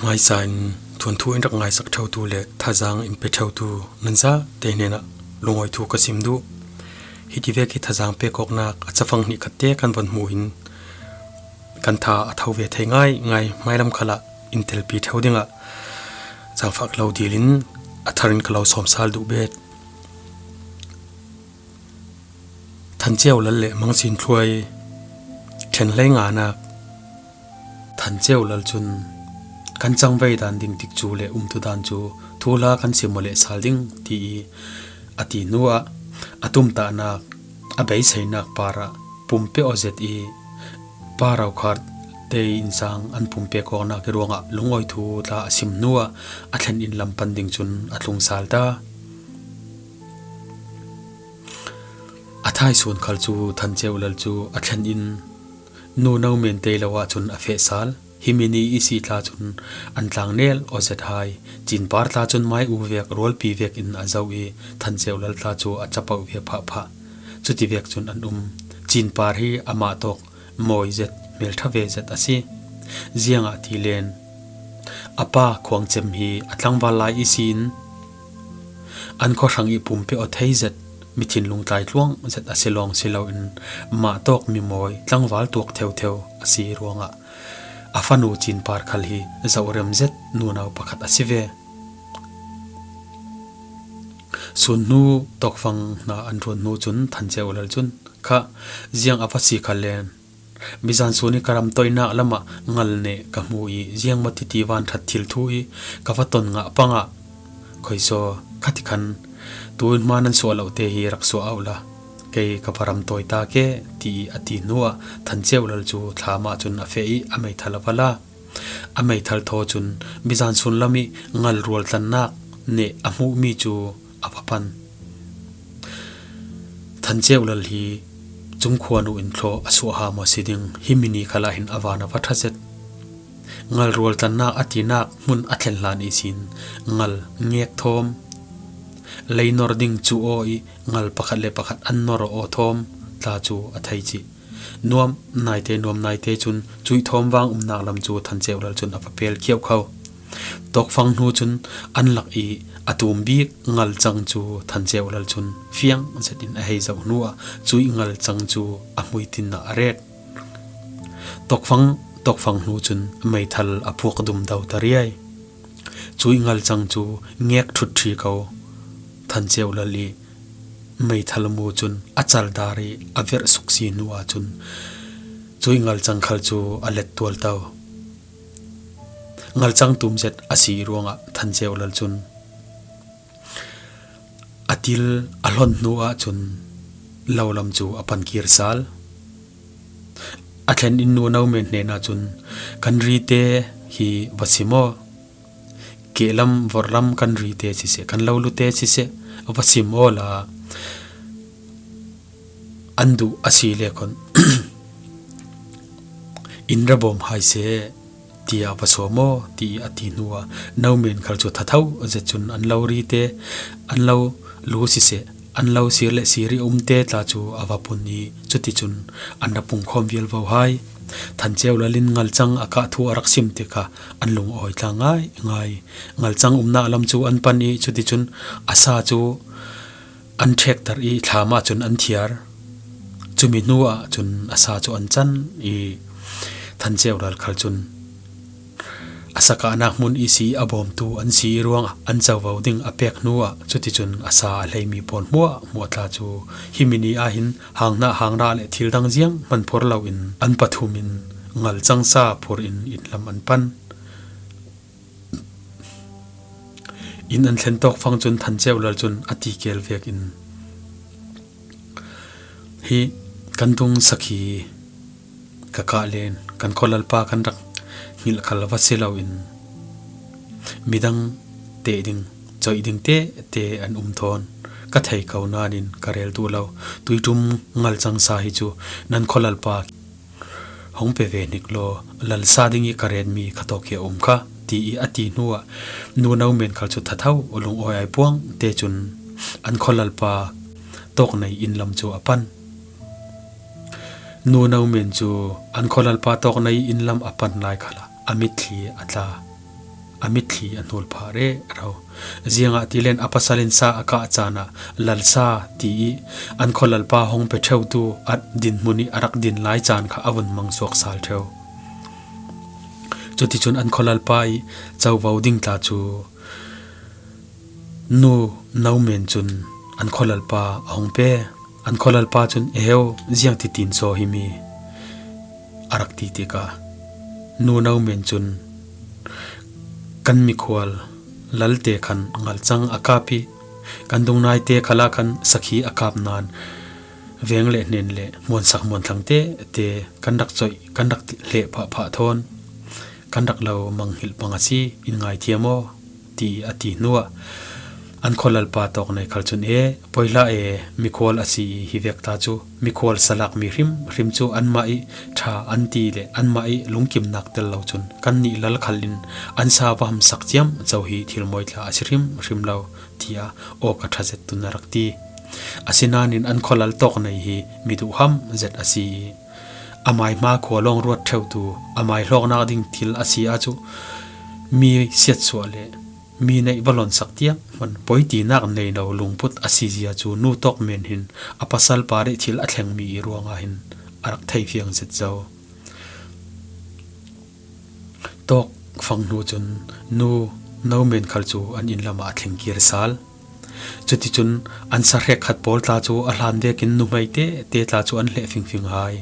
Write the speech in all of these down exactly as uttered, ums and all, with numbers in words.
Hmaisa in thuanthu in rak ngaisak ṭheutu le thazang in pe ṭheutu nan zate hnenah lungawi thu ka sim duh. Hiti vek hi thazang pekawknak a cafang hnih khatte kan von hmuh in kan tha a tho ve thei ngai ngai. Hmailam khalah in telpi ṭheu dingah zangfak lo dilin a tharin ka lo sawmsal duh bet. Than Ceu Lal le Mang Sin Thluai ṭhen hlei nganak. Than Ceu Lal cun kan cangvei dan ding tikcu le umtu dan cu thuhla kan sim aw leh sal ding ti i a ti hnuah a tumtahnak a beiseinak parah pumpe aw zet i Pa Raukhar te innsang an pumpe kawknak i ruangah lungawi thu tla a sim hnuah a thlen in lam pan ding cun a tlung sal ta. A thaisun khal cu Than Ceu Lal cu a thlen in Nu No Men tei lo ahcun a feh sal. Himi ni i si tla cun an tlang nel aw zet hai. Cinpar tla cun mai u vek rualpi vek in a zoh i Than Ceu Lal tla cu a capoh ve phahphah. Cuti vek cun an um. Cinpar hi amah tawk mawi zet, hmelṭha ve zet a si. Ziangah ti len a pa khuang cem hi a tlangval lai i si in an khuahrang i pumpe aw thei zet, mithinlung tlai tluang zet a si lawng si loin mah tawk mi mawi tlangval tuak theutheu a si ruangah a fanu Cinpar khal hi zoh rem zet nunau pakhat a si ve. Sun hnu tawkfang hna an ruat hnu cun Than Ceu Lal cun kha ziang a va si kha len. Mizan sun i ka ram toihnak lamah ngal neh ka hmu i ziang maw titi van ṭhat thil thu i ka va ton ngah pangah, khoisaw, khati khan tuin hma nan suah lo te hi rak suah auh la, kei ka va ram tawi ta ke, ti i a ti hnuah Than Ceu Lal cu thlam ahcun a feh i a meithal a va la. A meithal thaw cun mizan sun lam i ngal rualtlannak neh a hmuhmi cu a va pan. Than Ceu Lal hi cungkhua nu in thlawh a suah ha maw si ding, himi ni khalah hin a van a va ṭha zet. Ngal rualtlannak a tinak hmun a thlen hlan ihsin ngal ngek thawm, lei nor ding cu aw i ngal pakhat le pakhat an nor aw thawm tla cu a thei cih. Nuam naite, nuam naite cun cuih thawm vang umnak lam cu Than Ceu Lal cun a va pel khiauh kho. Tawkfang hnu cun an lak i a tum bik ngalcang cu Than Ceu Lal cun fiang zetin a hei zoh hnuah cuih ngalcang cu a hmuitinah a rek. Tawkfang, tawkfang hnu cun meithal a phuak dum do ta riai. Cuih ngalcang cu ngek ṭhutṭhi ko. Than Ceu Lal i meithal mu cun a caldar i a verh suksi hnu ahcun cuih ngalcang khal cu a let tual to. Ngalcang tum zet a si ruangah Than Ceu Lal cun a til a hlon hnu ahcun lo lam cu a pankir sal. A thlen in Nu No Men hnenah cun kan rite hi va sim aw. Kehlam, vorhlam kan rite siseh, kan lo lute siseh, va sim awla an duh a si le khon in ra bawm hai seh, tiah va sawm aw, ti a ti hnuah No Men khal cu thatho zet cun an lo rite, an lo lu siseh, an lo sir le sir i a umte tla cu a va pun i cuticun an ra pungkhawm vialvo hai. Than Ceu Lal in ngalcang a kah thu a rak sim tikah an lungawi tla ngaingai. Ngalcang umnak lam cu an pan i cuticun a sa cu an ṭhekter i thlam ahcun an thiar. Cumi hnu ahcun a sa cu an can i Than Ceu Lal khal cun a sakahnak hmun ihsi a bawmtu an si i ruangah an covo ding a pek hnuah cuticun a sa a hleimi pawl hmuahhmuah tla cu himi ni ah hin hanghnah, hangrah le thil dang ziang hman phur loin an pathum in ngalcang sa phur in inn lam an pan. Inn an thlen tawkfang cun Than Ceu Lal cun a ti kel vekin, hi kan dung sakhi ka kah len kan khualalpa kan rak hngilh khal va si loin midang teh ding, coih ding tete an um thawn ka thei ko nain ka rel duh lo. Tuiṭum ngalcang sa hi cu nan khualalpa hong pe ve hnik law, lal sa ding i ka retmi kha tawk hi a um kha, ti i a ti hnuah Nu No Men khal cu thatho lungawi ai puang te cun an khualalpa tawknei inn lam cu a pan. Nu No Men cu an khualalpa tawknei inn lam a pan lai khalah a mitthli a tla. a mitthli a hnul phah rero. Ziangahtile a pasal in sa a kah caan ah lalsa ti i an khualalpa hong pia ṭheutu a dinhmun i a rak din lai caan kha a vun mang suak sal ṭheu. Cuticun an khualalpa i covo ding tla cu nu Nomen cun an khualalpa a hong pe. An khualalpa cun, "Eho, ziang titin saw himi?" a rak ti tikah nu Nomen cun, "Kan mikhual lalte khan ngalcang a kap i kan dungnaite khalah khan sakhi a kap nain veng le hnen le hmuansak hmuanthlang tete kan rak coih, kan rak hleh phahphah thawn kan rak lo manghilh pang a si, in ngaithiam aw," ti a ti hnuah an khualalpa tawk nei khal cun, "E, poi hlah e, mikhual a si i hi vek ta cu mikhual salak mi hrimhrim cu anmah i ṭha an ti le anmah i lungkimnak tel lo cun kannih lal khal in an sa va hamsak ciamco hi thil mawi tla a si hrimhrim lo," tiah awk a ṭha zet tun a rak ti. Asinain an khualal tawk nei hi mi duhham zet a si i amai hma khua lawng ruat ṭheutu amai hlawknak ding thil a si ahcun mi siatsuah le mi neih va lonsak tiang hman poitinak nei lo lungput a si zia cu nu tawk men hin a pasal pa rih thil a thlengmi i ruangah hin a rak thei fiang zet zo. Tawk fang hnu cun nu Nomen khal cu an inn lamah a thleng kir sal. Cuticun an sa hrekkhat pawl tla cu a hlan vekin nuhmei tete tla cu an hleh fingfing hai.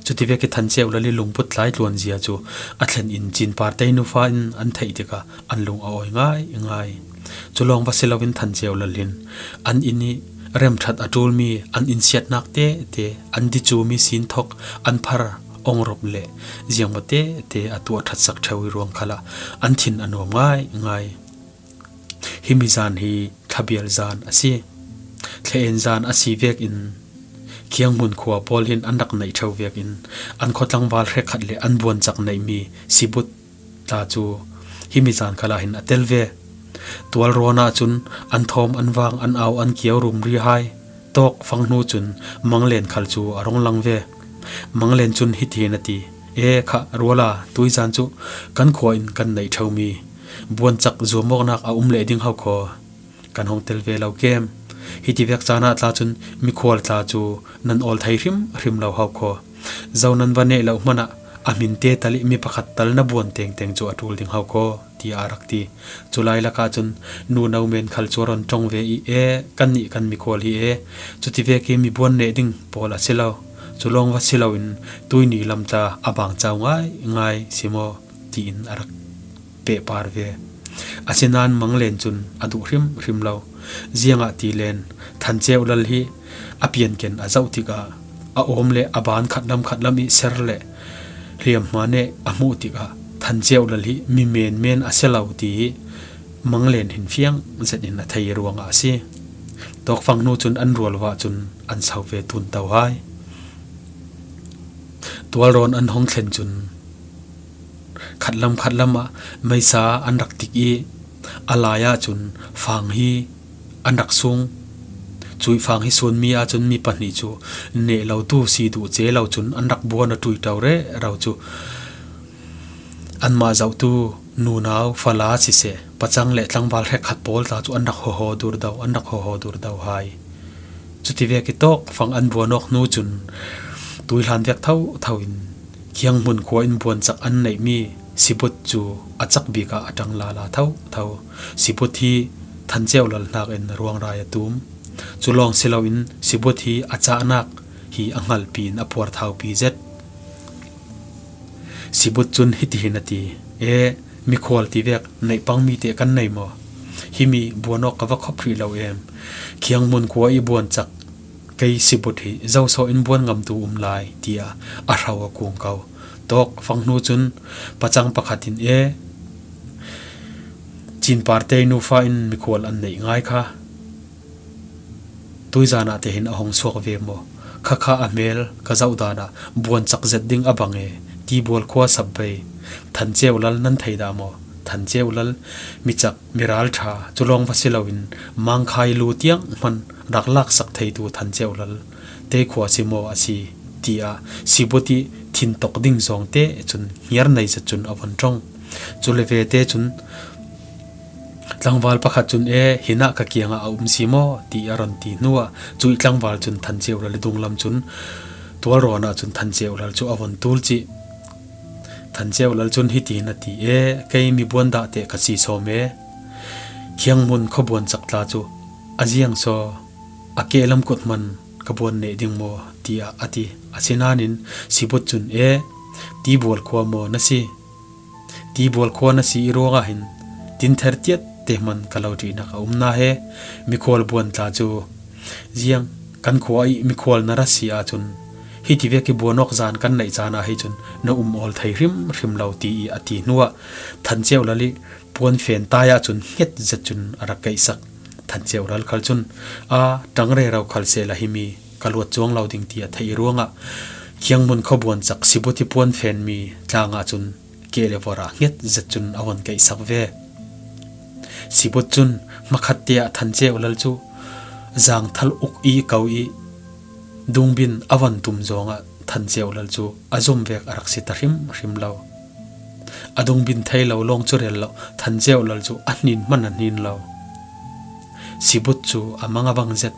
Cutivek i Than Ceu Lal i lungput tlai tluan zia cu a thlen in Cin Par Tei nufa in an theih tikah an lung a awi ngaingai. Cu lawng va si loin Than Ceu Lal hin an inn i remṭhat a ṭulmi an innsiatnak tete, an dicumi sinthok, an phar ongrop le ziangmaw tete a tuah ṭhatsak ṭheu i ruang khalah an thin a nuam ngaingai. Himi zan hi thlabial zan a si. Thla-en zan a si vekin Khianghmun khua pawl hin an rak neih ṭheu vekin an khua tlangval hrekkhat le an buancak neihmi Sibut tla cu himi zan khalah hin a tel ve. Tualrawn ahcun an thawm, an vang, an au, an kiau rumri hai. Tawk fang hnu cun Manglen khal cu a rung lang ve. Manglen cun hiti hin a ti, "E kha, ruala, tuizan cu kan khua in kan neih ṭheumi buancak zuamawknak a um leh ding hau khaw. Kan hong tel ve lo kem. Hitivek caan ah tla cun mikhual tla cu nan awl thei hrimhrim lo hau khaw. Zo nan va neh lo hmanh ah a hmin te tal i mi pakhat tal na buan tengteng cu a ṭul ding hau khaw," tiah a rak ti. Cu lai lakah cun nu Nomen khal cu a rawn ṭong ve i, "E, kannih kan mikhual hi e, cutivek i mi buan neh ding pawl a si lo. Cu lawng va si loin tuini lam tla a bang cau ngaingai si maw?" tiin a rak pehpar ve. Asinain Manglen cun a duh hrimhrim lo. Ziangahtile Than Ceu Lal hi a pianken a zoh tikah a awm le a ban khatlam khatlam i ser le hliamhma ne a hmuh tikah Than Ceu Lal hi mi menmen a si lo ti hi Manglen hin fiang zetin a thei ruangah a si. Tawkfang hnu cun an rualva cun an so ve tunto hai. Tualrawn an hong thlen cun khatlam khatlam ah meisa an rak tik i a lai ahcun fang hi an rak sung. Cuih fang hi sunmi ahcun mi pahnih cu neh lo tu si duh ce lo cun an rak buan a ṭuito rero cu anmah zohtu nunau, fala siseh, pacang le tlangval hrekkhat pawl tla cu an rak hawhaw durdo, an rak hawhaw durdo hai. Cutivek i tawkfang an buan awk hnu cun tuihlan vek thotho in Khianghmun khua in buancak an neihmi Sibut cu a cak bik ah a ṭang lala thotho. Sibut hi Than Ceu Lal hnakin ruangrai a tum. Cu lawng si loin Sibut hi a cahnak hi a hngalpi in a puarthaupi zet. Sibut cun hiti hin a ti, "E, mikhual tivek neih pangmi te kan nei maw? Himi buan awk ka va khop hrih lo em. Khianghmun khua i buancak kei Sibut hi zoso in buan ngamtu um lai," tiah a hro a kung ko. Tawkfang hnu cun pacang pakhat in, "E, Cin Par Tei nufa in mikhual an neih ngai kha. Tuizan ah te hin a hong suak ve maw? Khakha a hmel ka zoh dan ah buancak zet ding a bang e, Tibual khua sap bei. Than Ceu Lal nan thei dah maw? Than Ceu Lal, micak, miralṭha, cu lawng va si loin Mangkhai lu tiang hman rak laksak theitu Than Ceu Lal te khua si maw a si?" tiah Sibut i thintok ding zawng te cun hniar nei zet cun a von ṭong. Cu le vete cun tlangval pakhat cun, "E, hinah ka kiangah a um si maw?" ti a ron ti hnuah, cuih tlangval cun Than Ceu Lal i dunglam cun tualrawn ah cun Than Ceu Lal cu a von tul cih. Than Ceu Lal cun hiti hin a ti, "E, kei mi buan dah teh ka si sawm e. Khianghmun khuabuan cak tla cu a ziang saw a kehlam kut hman ka buan neh ding maw?" tiah a ti. Asinain Sibut cun, "E, Tibual khua maw na si? Tibual khua na si i ruangah hin tinther tiat te hman ka lo ṭihnak a um hna he. Mikhual buan tla cu ziang kan khua i mikhual na ra si ahcun hiti vek i buan awk zan kan neih caan ah hi cun na um awl thei hrimhrim lo," ti i a ti hnuah Than Ceu Lal i puan fen tai ahcun hnget zet cun a rak keihsak. Than Ceu Lal khal cun, "A ṭang rero khal sehla himi ka luat cuang lo ding," ti a theih i ruangah Khianghmun khuabuan cak Sibut i puan fenmi tlang ahcun keh le vorh ah hnget zet cun a von keihsak ve. Sibut cun hmakhat te ah Than Ceu Lal cu zangthal uk i ko i dungbin a von tum zongah Than Ceu Lal cu a zum vek a rak si ta hrimhrim lo. A dungbin thei lo lawng cu rel lo, Than Ceu Lal cu a hnin hman a hnin lo. Sibut cu a mang a vang zet.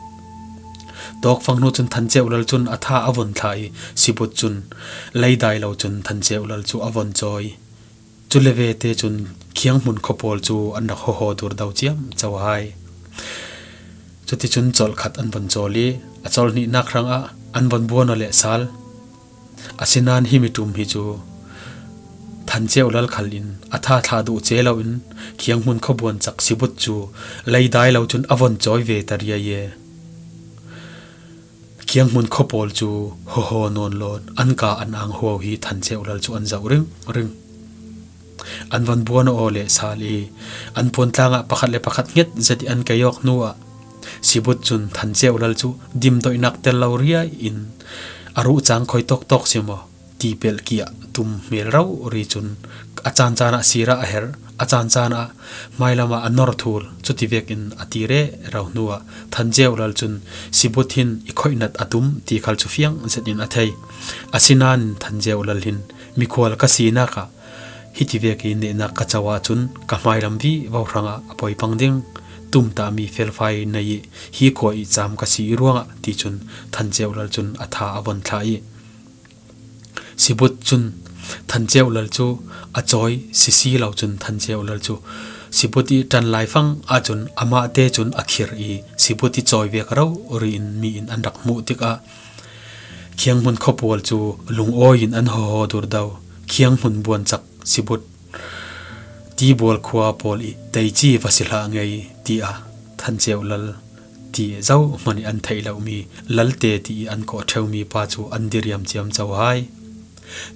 Tawkfang hnu cun Than Ceu Lal cun a tha a von thlah i Sibut cun lei dai lo cun Than Ceu Lal cu a von cawi. Cu le vete cun Khianghmun khua pawl cu an rak hawhaw dur do ciamco hai. Cuticun colh khat an von cawl i a colh hnihnak hrangah an von buan aw leh sal. Asinain himi ṭum hi cu Than Ceu Lal khal in a tha thlah duh ce loin Khianghmun khuabuan cak Sibut cu lei dai lo cun a von cawi ve ta riai e. Khianghmun khua pawl cu hawhaw nawn lawn an ka an ang huau hi Than Ceu Lal cu an zoh ringring. An von buan aw leh sal i an puan tlangah pakhat le pakhat hnget zet i an kei awk hnuah Sibut cun Than Ceu Lal cu dimdoihnak tel lo riai in a ruh cang khoi tawktawk si maw? Ti pelh kiah tum hmel rori cun a caan caan ah sir ah a herh, a caan caan ah hmailam ah a nor thul, cuti vekin a ti rero hnuah Than Ceu Lal cun Sibut hin i khoihnat a tum ti khal cu fiang zetin a thei. Asinain Than Ceu Lal hin mikhual ka sinak ah hiti vek i nehnak ka co ahcun ka hmailam vivo hrangah a poi pang ding. Tumtahmi felfai nei i hi khua i cam ka si i ruangah ti cun Than Ceu Lal cun a tha a von thlah i Sibut cun Than Ceu Lal cu a cawi sisi lo cun Than Ceu Lal cu Sibut i ṭan laifang ahcun amah te cun a khir i Sibut i cawi vek rori in mi in an rak hmuh tikah Khianghmun khua pawl cu lungawi in an hawhaw dur do. Khianghmun buan cak Sibut Tibual khua pawl i teici va si hlah ngei, tiah Than Ceu Lal ti zohhmanh i an theih lomi Lalte ti i an kawh ṭheumi pa cu an diriam ciamco hai.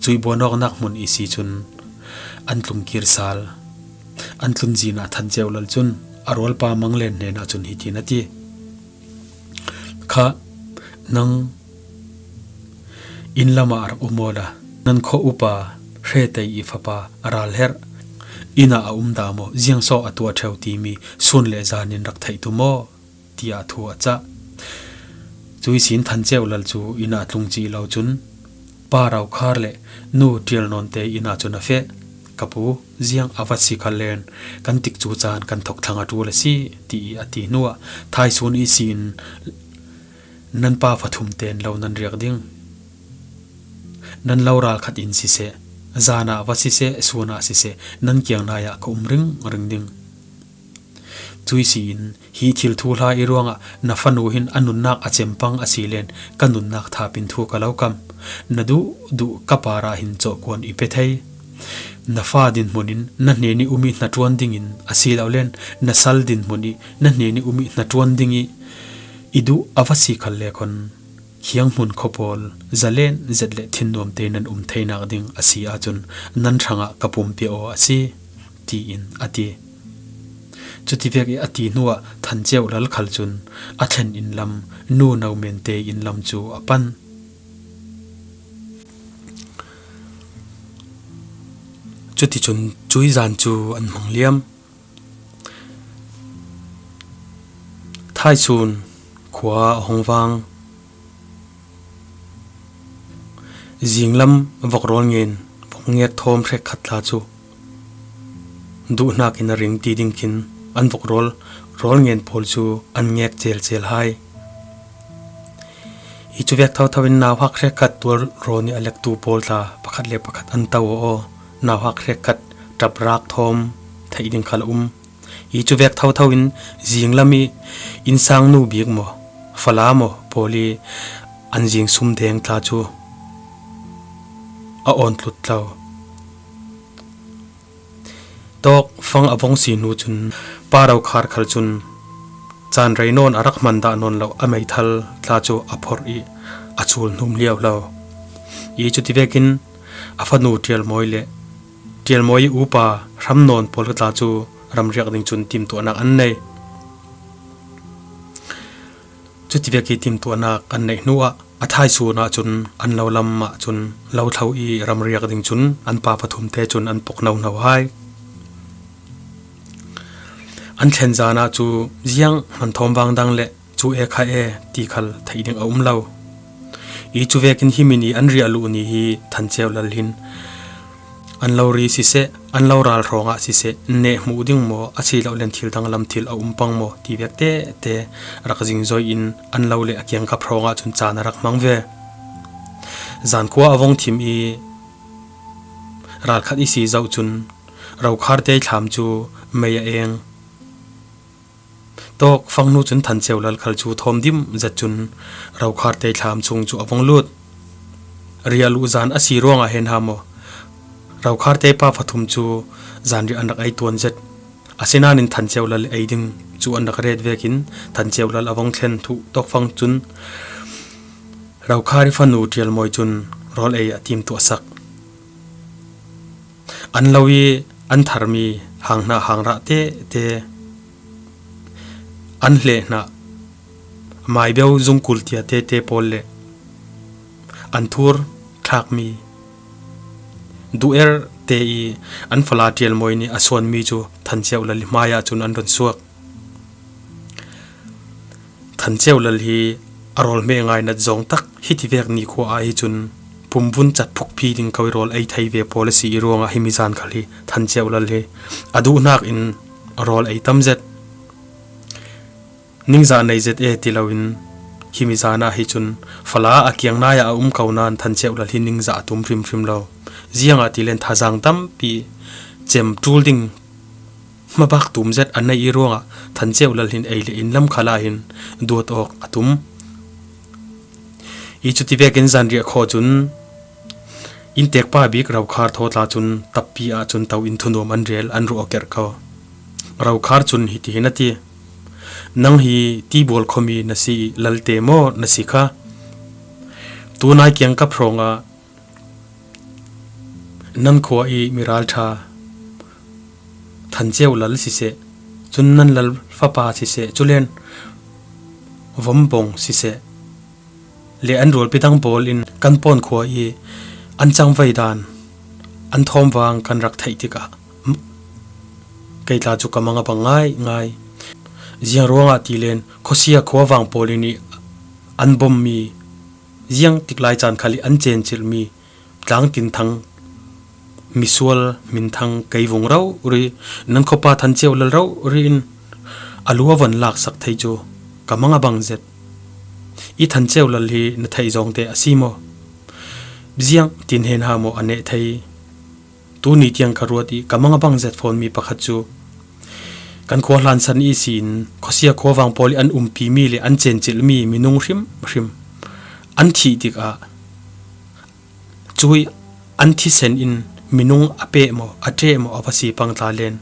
Cuih buan awknak hmun i si cun an tlung kir sal. An tlun zin ah Than Ceu Lal cun a rualpa Mang Len hnenah cun hitin a ti, "Kha, nang inn lamah rak um awla, nan khua upa Hre Tei i fapa a ral herh inn ah a um dah maw, ziang saw a tuah ṭheu timi sun le zan in rak theih tu maw?" tiah thu a cah. Cuih sin Than Ceu Lal cu inn ah tlung cih lo cun Pa Rau Khar le Nu Ṭial Nawn te inn ah cun a feh. "Ka pu, ziang a va si khal len kan tikcu caan kan thawk thlang a ṭul a si," ti i a ti hnuah, "Thaisun i si in nan pa va thum tein lo nan riak ding. Nan lo ral khat in siseh, zan ah va siseh, sun ah siseh, nan kiang nai ah ka um ringring ding. Cuih si in hi thil thuhla i ruangah na fanu hin a nunnak a cem pang a si len ka nunnak thapin thu ka lo kam. Na duhduh ka parah hin cawhkuan i pe thei. Na fa dinhmun in na hnen i um i hnaṭuan dingin a si lo len na sal dinhmun i na hnen i um i hnaṭuan ding i i duh a va si khal le khon Khianghmun khua pawl zalen zet le thinnuam te nan um theinak ding a si ahcun nan hrangah ka pumpiak aw a si," tiin a ti. Cutivek i a ti hnuah Than Ceu Lal khal cun a thlen inn lam, Nu No Men te inn lam cu a pan. Cuticun cuih zan cu an hmang liam. Thaisun khua a hong vang. Zinglam vok rawl ngen, vok ngek thawm hrek khat tla cu duhnakin a ring ti ding khin an vok rawl, rawl ngen pawl cu an ngek celcel hai. Hi cu vek thotho in nauhak hrekkhat tual rawn i a lektu pawl tla pakhat le pakhat an to aw. Nauhak hrekkhat ṭap rak thawm theih ding khal a um. Hi cu vek thotho in zinglam i innsang nu bik maw, fala maw pawl i an zing sum deng tla cu a awn tlut lo. Tawk fang a vong si hnu cun Pa Rokhar khal cun caan rei nawn a rak hman dah nawn lo a meithal tla cu a phorh i a chul hnum liauhlo. I cuti vekin a fanu Ṭialmawi le Ṭialmawi i upa Hram Nawn pawl tla cu ramriak ding cun timtuahnak an nei. Cuti vek i timtuahnak an neih hnuah a thaisun ahcun an lo lam ahcun lo thlo i ramriak ding cun an pa pathum te cun an pok nohno hai. An thlen zan ah cu ziang hman thawm vang dang le cu e kha e ti khal theih ding a um lo. I cu vekin himi ni an riah luh ni hi Than Ceu Lal hin an lo ri siseh, an lo ral hrawngah siseh, neh hmuh ding maw, a si lo len thil dang lam thil a um pang maw ti vek tete rak zingzoi in an lo le a kiangkap hrawngah cun caan a rak hmang ve. Zankhua a vong thim i ralkhat i si zoh cun Rokhar te thlam cu mei a eng. Tawk fang hnu cun Than Ceu Lal khal cu thawm dim zet cun Rokhar te thlam chung cu a vong lut. Riah luh zan a si ruangah hen ha maw, Rokhar te pa pathum cu zanriah an rak ei tuan zet. Asinain Than Ceu Lal ei ding cu an rak ret vekin Than Ceu Lal a vong thlen thuh tawk fang cun Rokhar i fanu Ṭialmawi cun rawl ei a timtuah sak. An lo i an tharmi hang hna hang rah tete, an hleh hna maibeu zungkul tia tete pawl le an thur thlakmi duher te i an fala Ṭialmawi nih a suanmi cu Than Ceu Lal i hmaiah cun an run suak. Than Ceu Lal hi a rawl hmeh ngainat zawng tak hiti vek nikhua ah hi cun pumvun cat phukphi ding ko i rawl ei thei ve pawl a si i ruangah himi zan khal hi Than Ceu Lal hi a duhnak in rawl ei tam zet. Ningzah nei zet e ti loin himi zan ah hi cun fala a kiang nai ah a um ko nain Than Ceu Lal hi ningzah a tum hrimhrim lo. Ziangahtile thazaang tampi cem ṭul ding hmabak tum zet a nei i ruangah Than Ceu Lal hin ei le in lam khal ah hin duat awk a tum. I cuti vekin zanriah khawh cun inntekpa bik Rokhar thaw tla cun tappi ah cun to in thunuam an rel, an ruah kerh ko. Rokhar cun hitihin a ti, "Nang hi Tibual khuami na si i lalte maw na si kha? Tunai kiangkap hrawngah nan khua i miralṭha Than Ceu Lal siseh, cun nan lal fapa siseh, culen Vombawng siseh le an rualpi dang pawl in kan pawn khua i an cangvai dan an thawm vang kan rak theih tikah m-, kei tla cu ka mang a bang ngaingai. Ziang ruangah tilen khuasia khuavang pawl in i an bommi, ziang tik lai caan khal i an cencilhmi Tlangtinthang misual minthang kei vung rori, nan khuapa Than Ceu Lal rori in a lu a von laksak thei cu ka mang a bang zet. I Than Ceu Lal hi na theih zawngte a si maw? Ziang tin hen ha maw a neh thei? Tuni tiang ka ruat i ka mang a bang zet fawnmi pakhat cu kan khua hlansan i si in khuasia khuavang pawl i an umpimi le an cencilhmi minung hrimhrim an thih tikah cui an thisen in minung a peh maw, a ṭeh maw, a va si pang tla len.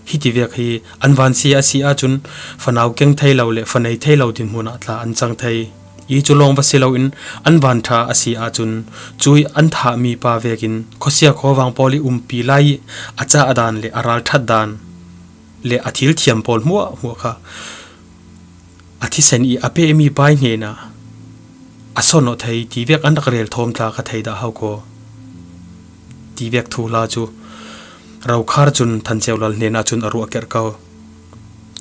Hiti vek hi an vansia a si ahcun fanau keng thei lo le fanei thei lo dinhmun ah tla an cang thei. I cu lawng va si loin an vanṭha a si ahcun cui an thahmi pa vekin khuasia khuavang pawl i umpi lai i a cah dan le a ralṭhat dan le a thil thiam pawl hmuahhmuah kha a thisen i a pehmi pai hnenah a sonawh thei ti vek an rak rel thawm tla ka thei dah hau kaw. Ti vek thuhla cu Rokhar cun Than Ceu Lal hnenah cun a ruah kerh ko.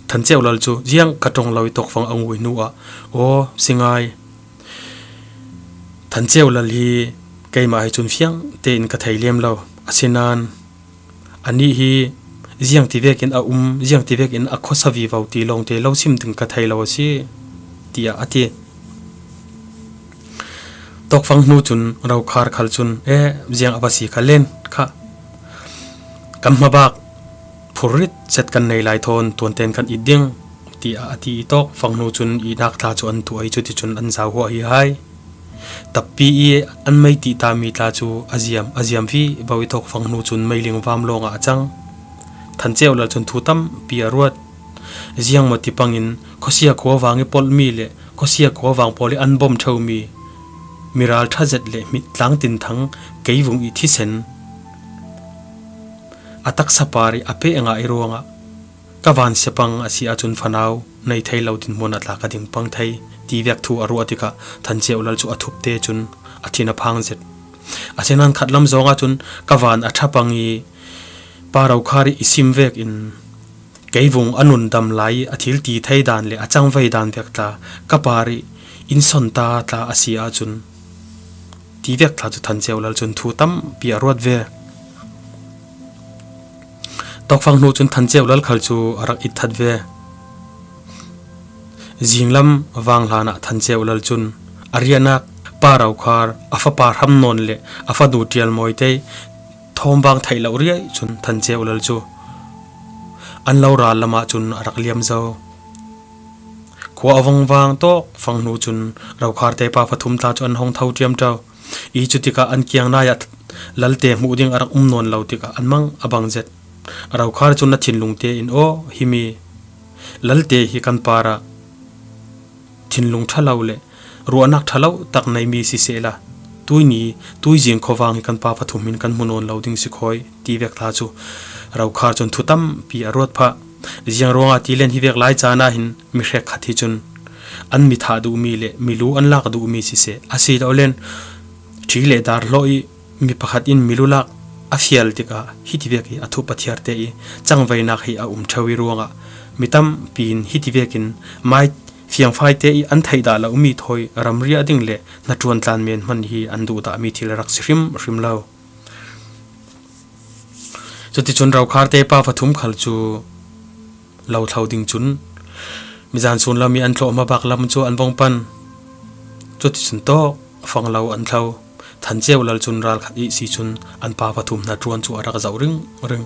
Than Ceu Lal cu ziang ka ṭong lo i tawkfang a ngui hnuah, "Aw, si ngai. Than Ceu Lal hi keimah hi cun fiang tein ka thei lem lo. Asinain Anih hi ziang ti vekin a um, ziang ti vekin a khuasa vivo ti lawngte lo sim ding ka thei lo a si, tiah a ti. Tawkfang hnu cun Rokhar khal cun, "E, ziang a va si kha len kha, kan hmabak phurrit set kan nei lai thawn tuanten kan it ding," tiah a ti i Tawkfang hnu cun ihnak tla cu an tuah i cuticun an zau huah hi hai. Tappi i an mei tih tami tla cu a ziam, a ziam vivo i Tawkfang hnu cun meiling vam lawngah a cang. Than Ceu Lal cun thu tampi a ruat. Ziangmaw ti pangin khuasia khuavang i polhmi le khuasia khuavang pawl i an bawm ṭheumi miral ṭha zet le hmitlang tinthang keivung i thisen a taksa par i a peh ngah i ruangah ka van siapang a si ahcun fanau nei thei lo dinhmun a tla ka ding pang thei ti vek thu a ruah tikah Than Ceu Lal cu a thup te cun a thin a phang zet. Asinain khatlam zong ahcun ka van a ṭha pang i Pa Rokhar i sim vekin keivung a nun dam lai i a thil ti thei dan le a cangvei dan vek tla ka par i in son ta tla a si ahcun ti vek tla cu Than Ceu Lal cun thu tampi a ruat ve. Tawkfang hnu cun Than Ceu Lal khal cu a rak it that ve. Zinglam vang hlanah Than Ceu Lal cun a riahnak Pa Rokhar, a fapa Hram Nawn le a fanu Ṭial Mawi te thawm vang theih loh riai cun Than Ceu Lal cu an lo ral lamah cun a rak liam zo. Khua a vongvang Tawkfang hnu cun Rokhar te pa fathum tla cu an hong tho ṭiamṭo i cutikah an kiang nai ah Lalte hmuh ding a rak um nawn lo tikah an mang a bang zet. Rokhar cun a thinlung tein, "Aw, himi Lalte hi kan parah thinlung ṭha lo le ruahnak ṭha lo tak neimi sisehla, tuini, tuizing khuavang hi kan pa fathum hin kan hmu nawn lo ding si khawi," ti vek tla cu Rokhar cun thu tampi a ruat phah. Ziang ruangah ti len hi vek lai caan ah hin mi hrekkhat hi cun an mi thah duhmi le mi lu an lak duhmi siseh, a si lo len ṭhi le dar hlawh i mi pakhat in mi lu lak a fial tikah hiti vek i a thup a thiar te i cangveinak hi a um ṭheu i ruangah mi tampi in hiti vekin mai fiangfai te i an theih dah lomi thawi ramriah ding le hnaṭuan tlan men hman hi an duh dahmi thil a rak si hrimhrim lo. Cuticun Rokhar te pa fathum khal cu lo thlo ding cun mizan sun lam i an tlawh hmabak lam cu an vong pan. Cuticun Tawkfang lo an thlo. Than Ceu Lal cun ralkhat ihsi cun an pa fathum hnaṭuan cu a rak zoh ringring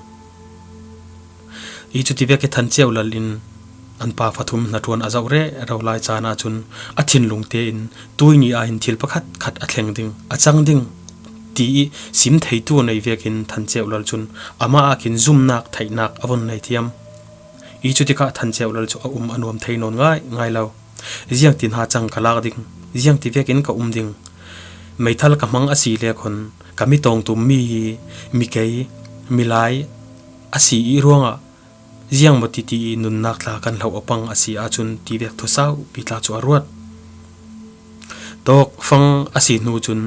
i cuti vek i Than Ceu Lal in an pa fathum hnaṭuan a zoh rero lai caan ahcun a thinlung tein tuini ah hin thil pakhat khat a thleng ding, a cang ding ti i sim theitu nei vekin Than Ceu Lal cun amah ah khin zumnak theihnak a vun nei thiam i cutikah Than Ceu Lal cu a um a nuam thei nawn ngaingai lo. Ziangtin ha cang ka lak ding, ziangti vekin ka um ding, meithal ka hmang a si le khon ka mi tawng tummi hi mi kei, milai a si i ruangah ziangmaw titi i nunnak tla kan hloh a pang a si ahcun ti vek thu saupi tla cu a ruat. Tawkfang a si hnu cun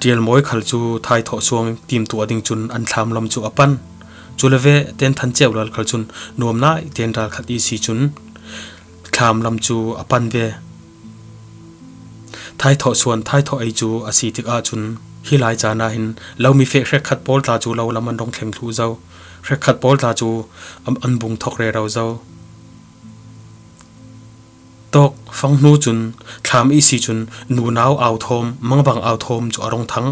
Ṭial Mawi khal cu thaithawh suang timtuah ding cun an thlam lam cu a pan. Cu le ve ten Than Ceu Lal khal cun nuam nai ten ralkhat ihsi cun thlam lam cu a pan ve. Thaithawh suan, thaithawh ei cu a si tikah cun hi lai caan ah hin lomi feh hrekkhat pawl tla cu lo lam an rung thleng thluh zo. Hrekkhat pawl tla cu an, an bung thawk rero zo. Tawkfang hnu cun thlam ihsi cun nunau au thawm, mangbang au thawm cu a rung thang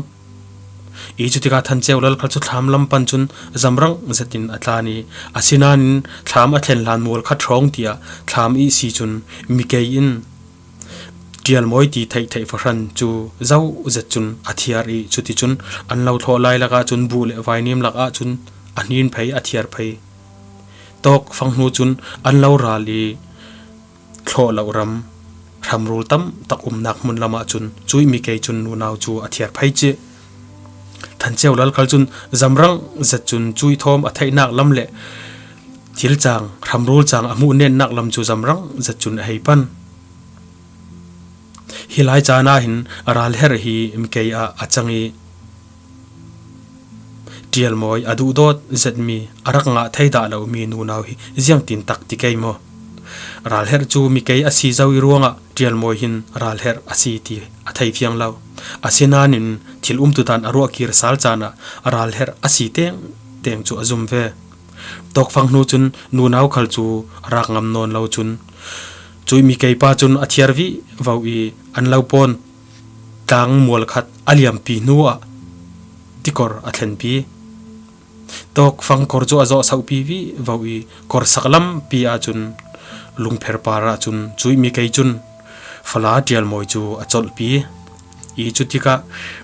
i cutikah Than Ceu Lal khal cu thlam lam pan cun zamrang zetin a tlan i, asinain thlam a thlen hlan mual khat hrawng tiah thlam ihsi cun mi kei in Ṭial Mawi ti theihtheih fahran cu zo zet cun a thiar i cuticun an lo thlawh lai lakah cun buh le vainim lakah cun a hnin phei, a thiar phei. Tawkfang hnu cun an lo ral i thlawh lo ram, hramrul tam tak umnak hmun lamah cun cuih mi kei cun nunau cu a thiar phei cih. Than Ceu Lal khal cun zamrang zet cun cuih thawm a theihnak lam le thil cang, hramrul cang a hmuh netnak lam cu zamrang zet cun a hei pan. Hi lai caan ah hin ralherh hi mi kei ah a cang i, Ṭial Mawi a duhdawt zetmi, a rak ngah thei dah lomi nunau hi ziangtin tak ti kei maw? Ralherh cu mi kei a si zo i ruangah Ṭial Mawi hin ralherh a si ti a thei fiang lo. Asinain thil umtu dan a ruah kir sal caan ah a ralherh a si tengteng cu a zum ve. Tawkfang hnu cun nunau khal cu rak ngam nawn lo cun cuih mikei pa cun a thiar vivo i an lo pawn tlang mual khat a liampi hnu ah tikor a thlenpi. Tawkfang kor cu a zawh sauhpi vivo i kor sak lampi ahcun lungpher par ahcun cuih mikei cun fala ṭialmawi cu a colhpi i cutikah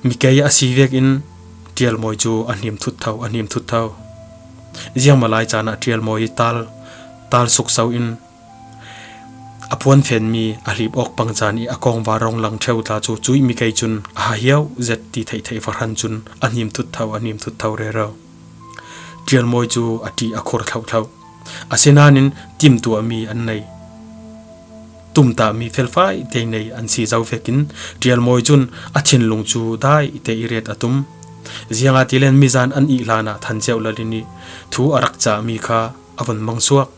mikei a si vekin ṭialmawi cu a hnim thuttho, a hnim thuttho. Ziangmahlai caan ah ṭialmawi tal, tal sukso in a puanfenmi a hlip awk pang caan i a kawngva rong lang ṭheu tla cu cuih mikei cun a hahiau zet ti theihtheih fahran cun a hnim thuttho, a hnim thuttho rero. Ṭialmawi cu a ṭih a khur thlohthloh. Asinain timtuahmi an nei, tumtahmi felfai te nei an si zo vekin ṭialmawi cun a thinlung cu dai te i ret a tum. Ziangahtile mizan an ih hlanah Than Ceu Lal in i thu a rak cahmi kha a vun mangsuak.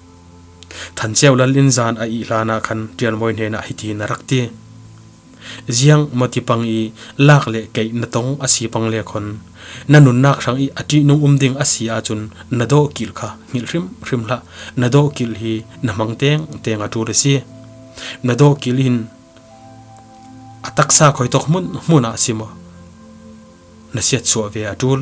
Than Ceu Lal in zan a ih hlanah khan ṭialmawi hnenah hitin a rak ti. Ziang mawti pang i lak le keih na tong a si pang le khon na nunnak hrang i a ṭihnung um ding a si ahcun na dawhkilh kha hngilh hrimhrim hlah. Na dawhkilh hi na hmang tengteng a ṭul a si. Na dawhkilh hin a taksa khuitawk hmun hmun ah si maw na siatsuah ve a ṭul.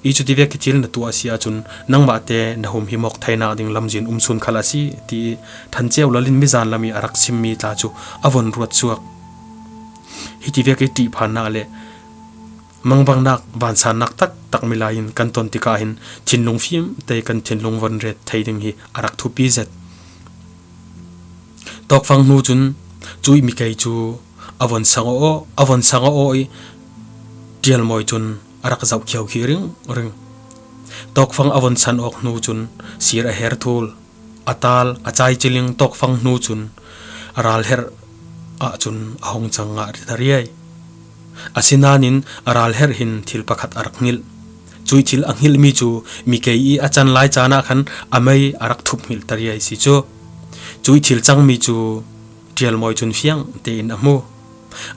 I cuti vek i thil na tuah a si ahcun nangmah te na humhimawk theinak ding lamzin um sun khal a si, ti i Than Ceu Lal in mizan lam i a rak simmi tla cu a von ruat suak. Hiti vek i ṭihphannak le mangbangnak, vansannak taktak milai in kan ton tikah hin thinlung fim te kan thinlung von ret thei ding hi a rak thupi zet. Tawkfang hnu cun cuih mikei cu a von sang aw, a von sang aw i ṭialmawi cun a rak zoh khiokhi ringring. Tawkfang a von san awk hnu cun sir a her thul, a tal a cai ciling. Tawkfang hnu cun a ralherh ahcun a hong cang ngah ta riai. Asinain a ralherh hin thil pakhat a rak hngilh. Cuih thil a hngilhmi cu mikei i a can lai caan ah khan a mei a rak thup hngilh ta riai si cu. Cuih thil cangmi cu ṭialmawi cun fiang tein a hmu.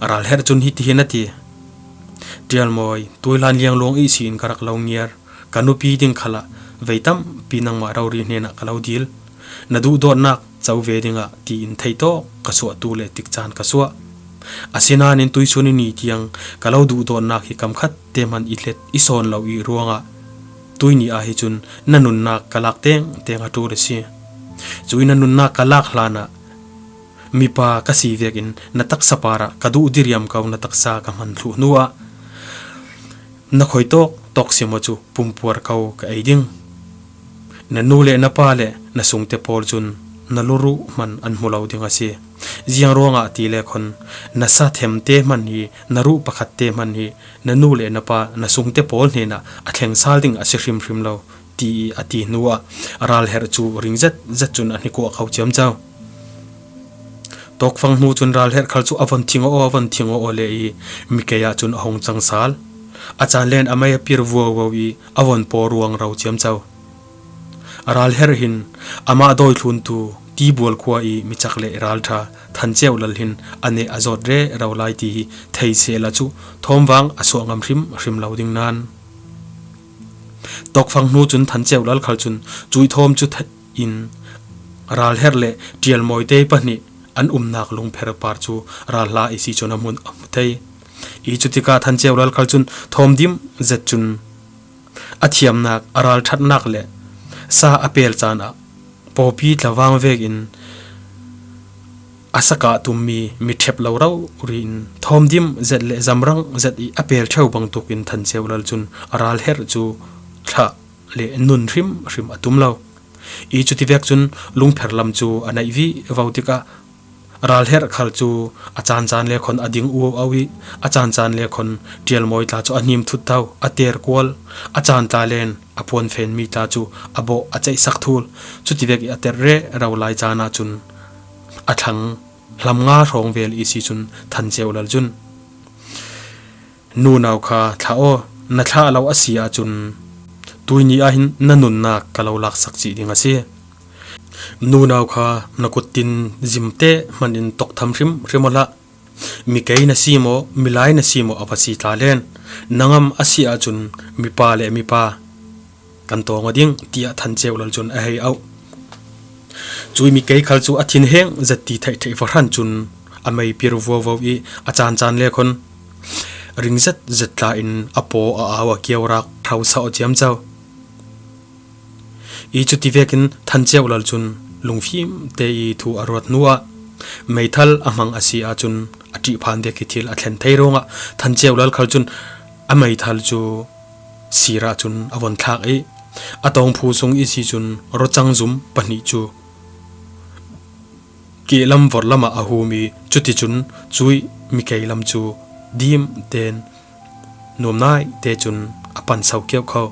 A ralherh cun hitihin a ti, "Ṭialmawi, tuihlan liangluang ihsi in ka rak lo ngiar. Ka nupi ding khalah vei tampi nangmah rori hnenah ka lo dil. Na duhdawtnak co ve dingah tiin theitawk ka suahtu le tikcaan ka suah. Asinain tuihsun i ni tiang ka lo duhdawtnak hi kamkhat te hman i hlet i sawn lo i ruangah tuihni ah hi cun na nunnak ka lak tengteng a ṭul a si. Cuih na nunnak ka lak hlanah mipa ka si vekin na taksa parah ka duh diriam ko, na taksa ka hman thluh hnuah na khuitawk tawk si maw cu pumpuar ko ka ei ding. Na nu le na pa le na sungte pawl cun na luruh hman an hmu lo ding a si. Ziang ruangah ti le khon na sa themte hman hi, na ruh pakhatte hman hi na nu le na pa, na sungte pawl hnenah a thleng sal ding a si hrimhrim lo," ti i a ti hnuah a ralherh cu ring zet zet cun a hnikuah kho ciamco. Tawkfang hnu cun ralherh khal cu a von thing aw, a von thing aw le i mikei ah cun a hong cang sal. A caan len a mei a pir vuovuo i a von paw ruang ro ciamco. A ralherh hin amah dawi thluntu Tibual khua i micak le ralṭha Than Ceu Lal hin a neh a zawt rero lai ti hi thei sehla cu thawmvang a suah ngam hrimhrim lo ding nan. Tawkfang hnu cun Than Ceu Lal khal cun cuih thawm cu theih in ralherh le ṭialmawi te pahnih an umnak lungpher par cu ral hla i si cun a hmun a hmu thei. I cutikah Than Ceu Lal khal cun thawm dim zet cun a thiamnak, a ralṭhatnak le sa a pel caan ah pawpi tlavang vekin a sakah tummi mi ṭhep lo rori in thawm dim zet le zamrang zet i a pel ṭheu bangtuk in Than Ceu Lal cun a ralherh cu thlah le nun hrimhrim a tum lo. I cuti vek cun lungpher lam cu a neih vivo tikah ralherh khal cu a caancaan le khon a ding uau i a caancaan le khon ṭialmawi tla cu a hnim thuttho, a ter kual, a caan tla len a puanfenmi tla cu a bawh a ceihsak thul. Cuti vek i a ter rero lai caan ahcun a thlang hlam nga hrawng vel i si cun Than Ceu Lal cun, "Nunau kha thlah aw, na thlah lo a si ahcun tuihni ah hin na nunnak ka lo laksak cih ding a si. Nunau kha na kuttin zimte hman in toktham hrimhrim aw hlah. Mikei na si maw, milai na si maw a va si tla len. Nangam a si ahcun mipa le mipa kan tawng aw ding, tiah Than Ceu Lal cun a hei auh. Cui Mikei khal cu a thinheng zet ti theihtheih va hran cun a mei pir vuavo i a caan caan le khon ring zet zet tla in a paw a au a kio rak ṭhausa aw ciamco. I cuti vekin Than Ceu Lal cun lungfim te i thu a ruat hnuah meithal a hmang a si ahcun a ṭih phan dek i thil a thlen thei ruangah Than Ceu Lal khal cun a meithal cu sir ahcun a von thlak i a tawngphu sung i si cun rawcang zum pahnih cu kehlam vorhlam ah a hum i cuticun Cui Mikei lam cu dim ten nuamnai te cun a pan so keuh kho.